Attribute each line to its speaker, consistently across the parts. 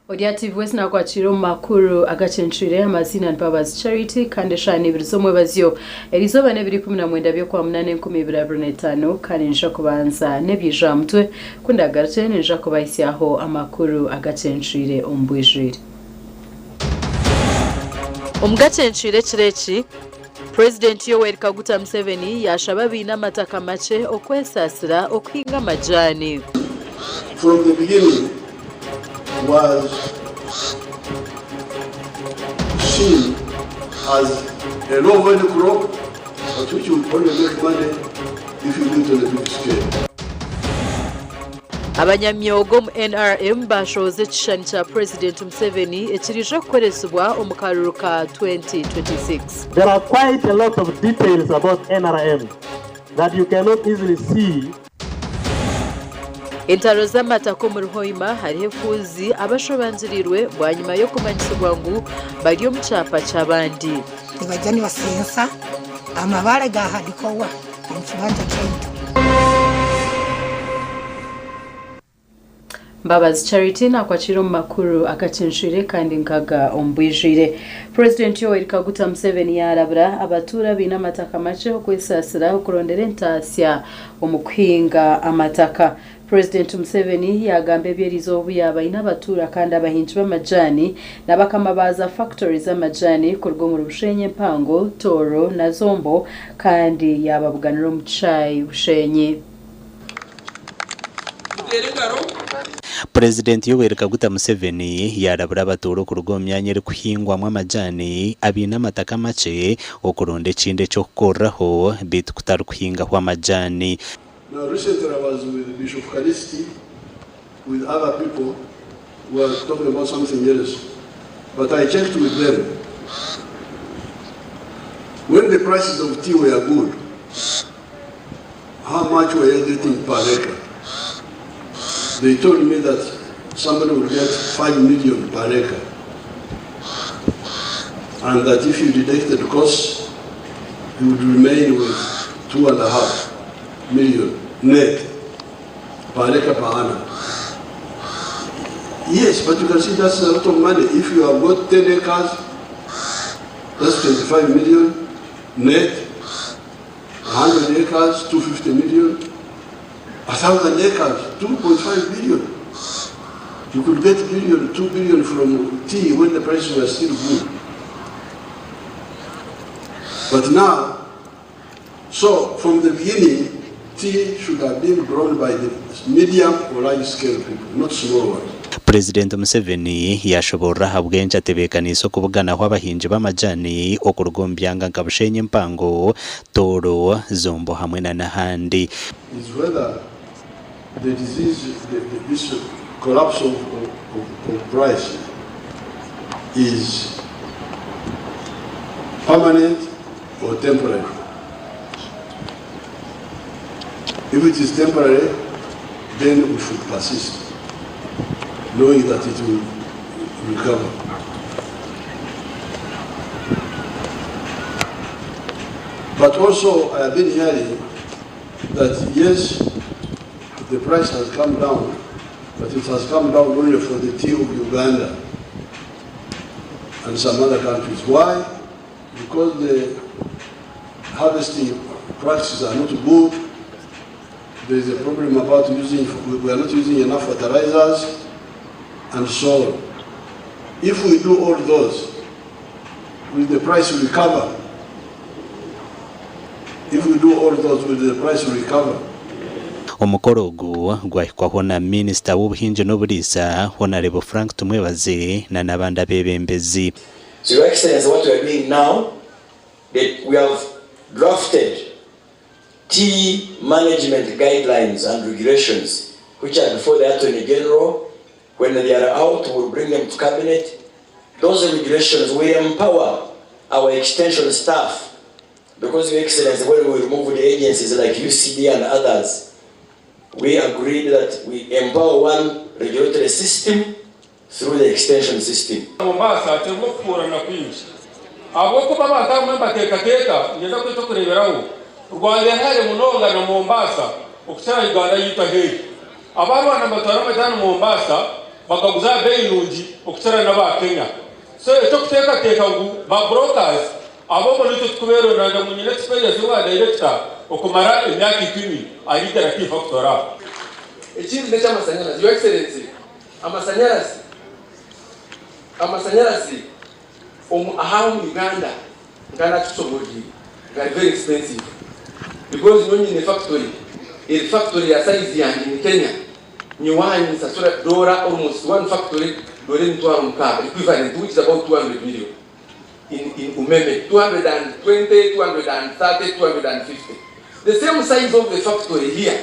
Speaker 1: Ori aha TV West nakwakira omu makuru agacencwire. Amaziina ni Mbabazi Charity kandi eshaaha n'ibiri z'omwebazyo. Erizooba n'ebiro 19 by'Okwamunana 2025 kandi niija kubanza n'ebyija aha mutwe. Ku ndagarukye niija kubahitsyaho amakuru agacencwire omu bwijwire. Omu gacencwire ekiro eki, Purezidenti Yoweri Kaguta Museveni yaashaba abaine amataka makye okwesaasira okuhinga amajaani.
Speaker 2: From the beginning was seen as a low value crop but which would only make money if you do it on a big scale.
Speaker 1: Abanyamyoga omu NRM baashohoza ekishushani kya Purezidenti Museveni ekiriija kukoresibwa omu karuru ka 2026.
Speaker 3: There are quite a lot of details about nrm that you cannot easily see.
Speaker 1: Entaro z'amataka omuri Hoima hariho efuuzi abashobangiriirwe bwanyima y'okumanyisibwa ngu bari omu kyapa ky'abandi.
Speaker 4: Nibaija nibasensa amabaare ga hadikowa omu kibanja kyaitu.
Speaker 1: Mbabazi Charity nakwakira omu makuru agacencwire kandi nkaga omu bwijwire. Purezidenti Yoweri Kaguta Museveni yaarabura abatuura abaine amataka makye okwesaasira okurondera entaasya omu kuhinga amataka. Purezidenti Museveni yaagamba ebi eriizooba obu yaaba aine abatuura kandi abahingi b'amajaani na bakama ba za fakitori z'amajaani kuruga omuri Bushenyi Empango, Tooro na Zombo kandi yaababuganira omu kishaayi Bushenyi.
Speaker 5: Purezidenti Yoweri Kaguta Museveni yaarabura abatuura okuruga omu myanya erikuhingwamu amajaani abaine amataka makye okuronda ekindi eky'okukoreraho beitu kutari kuhingaho amajaani.
Speaker 2: Now recently I was with Bishop Kalisti with other people we were talking about something else but I checked with them when the prices of tea were good how much were you getting per acre they told me that somebody would get 5 million per acre and that if you deducted costs you would remain with 2.5 million net per acre per annum. Yes, but you can see that's a lot of money. If you have got 10 acres, that's 25 million net. 100 acres, 250 million. 1,000 acres, 2.5 billion. You could get billion, 2 billion from tea when the prices were still good. But now, so from the beginning, tea should have been grown by the medium or large scale people, not small ones.
Speaker 5: Purezidenti Museveni yaashoboorora ahabw'enki atebeekaniise okubuganaho abahingi b'amajaani okuruga omu byanga nka Bushenyi Empango, Tooro, Zombo hamwe na n'ahandi.
Speaker 2: Is whether the disease, the, the, this collapse of, of, of price is permanent or temporary. If it is temporary, then we should persist, knowing that it will recover. But also, I have been hearing that yes, the price has come down, but it has come down only for the tea of Uganda and some other countries. Why? Because the harvesting practices are not good. There is a problem about using, we are not using enough fertilizers, and so on. If we do all those, will the price recover? If we do all those, will the price recover?
Speaker 5: Omukoro ogu gwahikwaho na Minisita w'obuhingi n'oburiisa, Honarebo Frank Tumwebaze na n'abandi abeebembezi.
Speaker 6: So your excellency what we are doing now that we have drafted tea management guidelines and regulations which are before the attorney general when they are out we will bring them to cabinet those regulations will empower our extension staff because your excellency when we remove the agencies like UCD and others we agreed that we empower one regulatory system through the extension system.
Speaker 7: Mombasa kirimu okufuurana kwingi ahabw'okuba abantu abamwe nibateekateeka niinyenda kuha eky'okureeberaho Rwanda eri hare munonga na Mombasa okukira Uganda yaitu ahu eri. Aba Rwanda nibatwara amajaani Mombasa. Bakaguza aha beeyi nungi okukira n'aba Kenya. So eky'okuteekateeka ngu ba brokers abo obwo naitwe tukubeerondera ngu nyine experience y'obwa director okumara emyaka ikumi ahari Itara Tea Factory aho.
Speaker 8: Ekindi n'eky'amasanyarazi Your Excellency, amasanyarazi, amasanyarazi omu aha omu Uganda nka nakikushobororire gari very expensive because nyowe nyine factory, eri factory ya size yangye in Kenya nyowe ninsasura doora almost one factory doora 60,000 equivalent which is about 200 million in in umeme 220, 230, 250 the same size of the factory here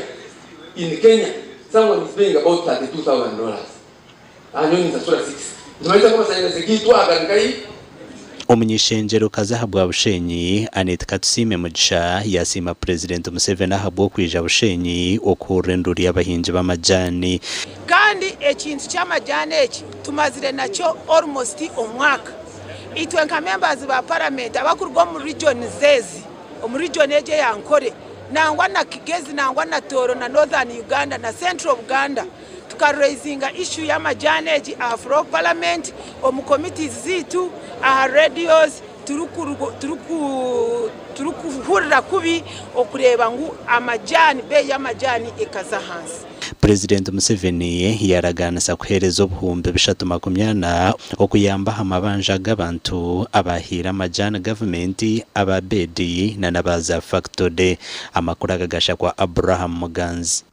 Speaker 8: in Kenya someone is paying about 32,000 dollars aha nyowe ninsasura 60 nikimanyisa ngu amasanyarazi gaitu aga nigai
Speaker 5: Omuny'ishengyero-kazi ahabwa Bushenyi, Annet Katusiime Mugisha yasiima Purezidenti Museveni ahabw'okwija Bushenyi okuhurira enduuru y'abahingi b'amajaani.
Speaker 9: Kandi ekintu ky'amajaani eki tumazire nakyo almost omwaka. Itwe nka members ba parliament abakuruga omu regions ezi, omu region egi eya Ankole nangwa na Kigezi nangwa na Tooro na Northern Uganda na Central Buganda, Tuka raisinga issue y'amajaani egi aha floor of parliament, omu committees zaitu, aha radios, turikuhurira kubi okureeba ngu amajaani, beeyi y'amajaani ekaza ahansi.
Speaker 5: Purezidenti Museveni yaragaanisa kuheereza 340,000 okuyamba aha mabanja g'abantu abaahaire amajaani gavumenti, aba beedi na n'aba za fakitore. Amakuru aga gashakwa Abraham Muganzi.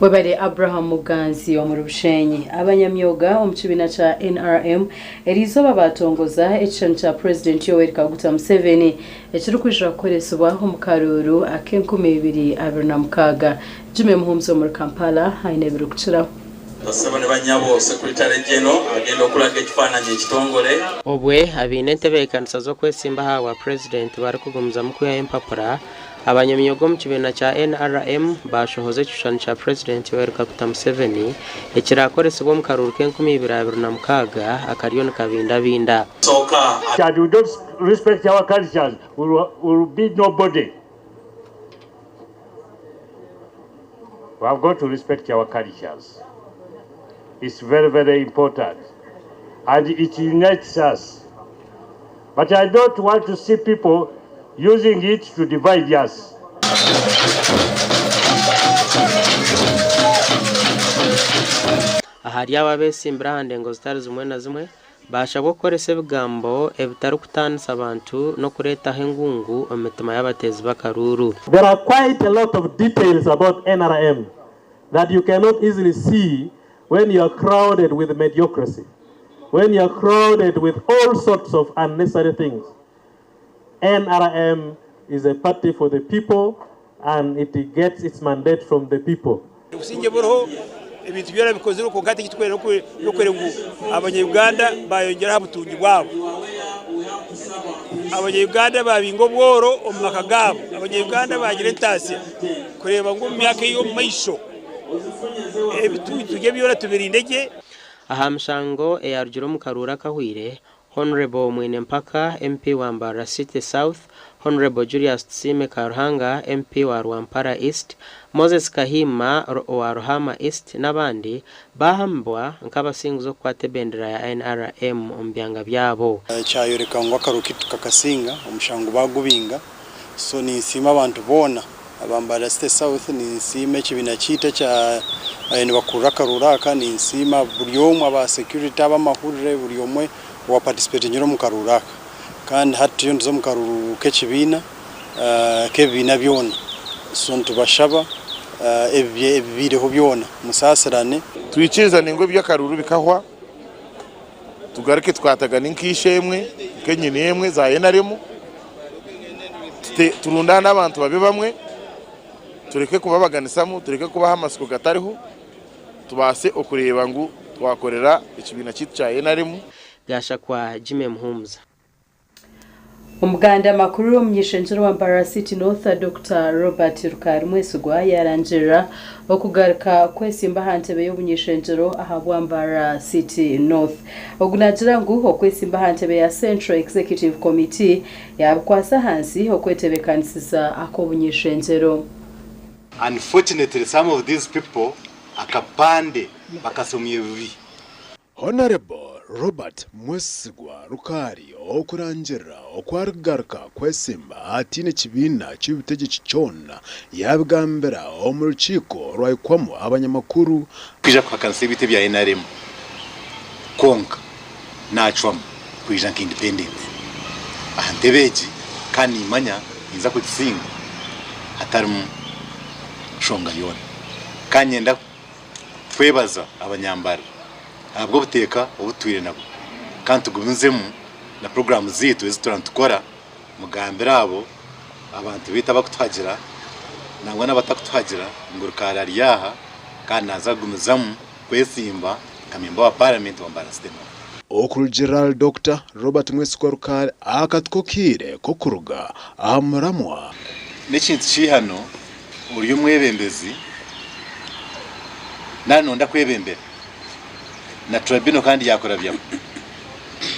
Speaker 1: Webare Abraham Muganzi omuri Bushenyi. Abanyamyoga omu kibiina kya NRM eriizooba baatongoza ekishushani kya Purezidenti Yoweri Kaguta Museveni ekirikwija kukoresibwa omu karuuru ak'enkumi ibiri abiri na mukaaga. Jimmy Muhumuza omuri Kampala aine ebirikukiraho.
Speaker 10: Bassebo ne bannyabo, Secretary General agenda okulaga ekifaananyi ekitongole.
Speaker 11: Obwe abaine entebeekanisa z'okwesimba aha bwa Purezidenti barikugumizamu kwihayo empapura, Abanyamyoga omu kibiina kya NRM baashohoza ekishushani kya Purezidenti Yoweri Kaguta Museveni ekiraakoresibwe omu karuuru k'enkumi ibiri 26 akariyo nikabindabinda.
Speaker 12: That we don't respect our cultures, we will be nobody. We have got to respect our cultures. It's very, very important. And it unites us. But I don't want to see people using it to divide us.
Speaker 11: Ahari abo abeesimbire aha ndengo zitari zimwe na zimwe, baashabwa kukoresa ebigambo ebitarikutaanisa bantu n'okureetaho engungu omu mitima y'abateezi b'akaruuru.
Speaker 3: There are quite a lot of details about NRM that you cannot easily see when you are crowded with mediocrity, when you are crowded with all sorts of unnecessary things. NRM is a party for the people and it gets its mandate from the people.
Speaker 13: Obusingye buriho ebintu byona bikozirwe kwonka hati ekitwine n'okureeba ngu abanya-Uganda bayongyera aha butungi bwabo. Abanya-Uganda babinga obworo omu maka gaabo. Abanya-Uganda bagira entaasya kureeba ngu omu myaka ey'omu maisho ebitungi byona tubirinde gye.
Speaker 11: Aha mishango eyarugire omu karuuru akahweire, Hon Mwine Mpaka, MP wa Mbarara City South, Hon Julius Tusiime Karuhanga, MP wa Rwampara East, Moses Kahima owa Ruhaama East n'abandi baahambwa nk'abasinguzi okukwata ebendera ya NRM omu byanga byabo.
Speaker 14: Kyayoreka ngu akaruuru kaitu tukakasinga, omushango baagubinga. So ninsiima abantu boona aba Mbarara City South, ninsiima ekibiina kyaitu ekya nibakurira akaruuru aka, ninsiima buri omwe aba security, ab'amahurire, buri omwe owa participatingire omu karuuru aka. Kandi hati turiyo nituza omu karuuru k'ekibiina, k'ebibiina byona. So nitubashaba ebibaireho byona musaasirane.
Speaker 15: Twikirizane ngu eby'akaruuru bikahwa, tugaruke tukwatagane nk'eishe-emwe, nk'enyina-emwe za NRM, turundaane abantu babe bamwe, tureke kubabaganisamu, tureke kubaha amatsiko gatariho, tubaase okureeba ngu twakorera ekibiina kyaitu kya NRM.
Speaker 11: Gashakwa Jimmy Muhumuza.
Speaker 1: Omuganda makuru omuny'ishengyero wa Mbarara City North, Dokita Robert Rukari Mwesigwa yaarangirira okugaruka kwesimba aha ntebe y'obuny'ishengyero ahabwa Mbarara City North. Ogu naagira ngu okwesimba aha ntebe ya Central Executive Committee yaabikwatsa ahansi okwetebeekanisiza ak'obuny'ishengyero.
Speaker 16: Unfortunately some of these people. Akapande bakasomye bubi.
Speaker 17: Honourable Robert Mwesigwa Rukaari okurangirira oku arikugaruka kwesimba ataine kibiina ky'eby'obutegyeki kyona yaabigambira omu rukiiko rwahikwamu abanyamakuru.
Speaker 16: Kwija kuhakanisa ebintu ebya nrm kwonka nacwamu kwija nka independent aha ntebe egi kandi nimanya ninza kugisinga hatarimu nshonga yoona. Kandi niinyenda kwebaza abanyambarara ahabw'obuteeka obu tutwire nabwo kandi tugumizemu na puroguraamu zaitu ezi turaba nitukora. Mugambire abo abantu baitu abarikutuhagira nangwa n'abatakutuhagira ngu Rukaari ari aha kandi naaza kugumizamu kwesimba nka memba wa paramenti wa Mbarara City North.
Speaker 17: Okurugiirira ahari Dokita Robert Mwesigwa Rukaari, akatiko kaire k'okuruga aha muramwa.
Speaker 16: N'ekintu ky'eihano ori omwebembezi nari noyenda kwebembera na tribunal kandi yakurabyamu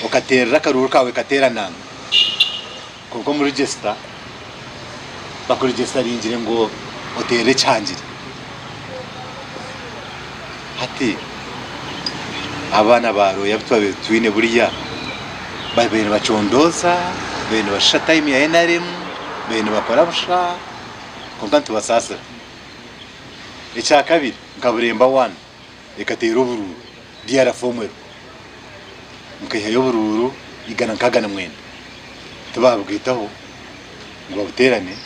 Speaker 16: okateerera akaruuru kaawe kateerananga kwonka omu register bakuregisitaringire ngu oteerere ekihangire. Hati abaana ba looya abu twabaire twine buriya babaire nibacondooza, babaire nibashisha time ya NRM, babaire nibakora busha kwonka nitubasaasira. Ekyakabiri nka Buremba one ekateera oburuuru DR form eriho nkaihayo oburuuru 169 tibaabugwitaho ngu babuteerane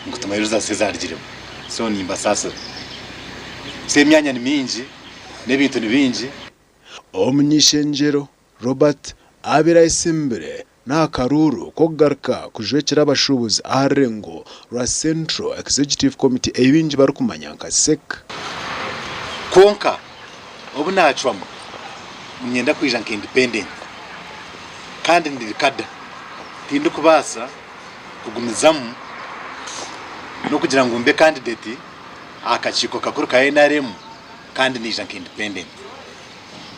Speaker 16: ngu tumanye results ezarugiremu so nimbasaasira. So emyanya ni mingi n'ebintu ni bingi.
Speaker 17: Omuny'eishengyero Robert abaire ayesimbire n'aha karuuru k'okugaruka kujwekyera abashuubuzi aha rurengo rwa Central Executive Committee ei baingi barikumanya nka CEC.
Speaker 16: Kwonka obu naacwamu niinyenda kwija nka independent kandi ndi kada, tindikubaasa kugumizamu n'okugira ngu mbe candidate aha kakiiko kakuru ka nrm kandi naija nka independent.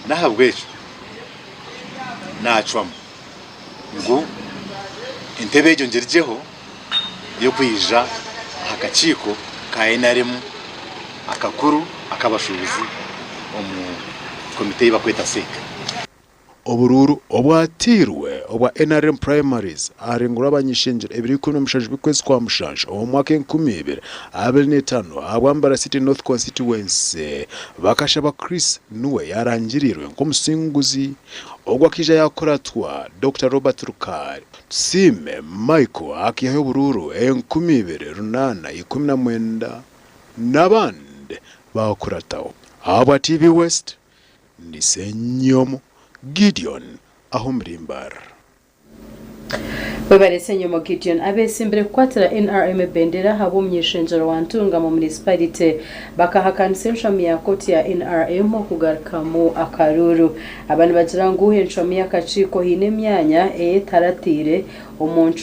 Speaker 16: N'ahabw'ekyo naacwamu ngu entebe egyo ngirugyeho y'okwija aha kakiiko ka nrm akakuru ak'abashuubuzi omu komite ei barikweta CEC.
Speaker 17: Oburuuru obwatairwe obwa nrm Primaries aha rurengo rw'abany'ishengyero ebiro 17 by'okwezi kwa mushanju omu mwaka 2025 ahabwa Mbarara City North Constituency bakashaba Chris Nuwe yarangirirwe nk'omusinguzi ogwo akaija yakuratwa Dokita Robert Rukaari. Tusiime Michael akaihayo oburuuru 2819 n'abandi baakurataho. Ahabwa TV West, Ndi Ssenyomo Gideon ah'omuri Mbarara.
Speaker 1: Webare Ssenyomo Gideon. Abeesimbire kukwatira NRM ebendera ahabw'omuny'eishengyero wa Ntungamo Munisipalite bakahakanisa encwamu ya kooti ya NRM okugarukamu akaruuru. Aba nibagira ngu encwamu y'akakiiko haine emyanya ei etarataire omu ncwamu.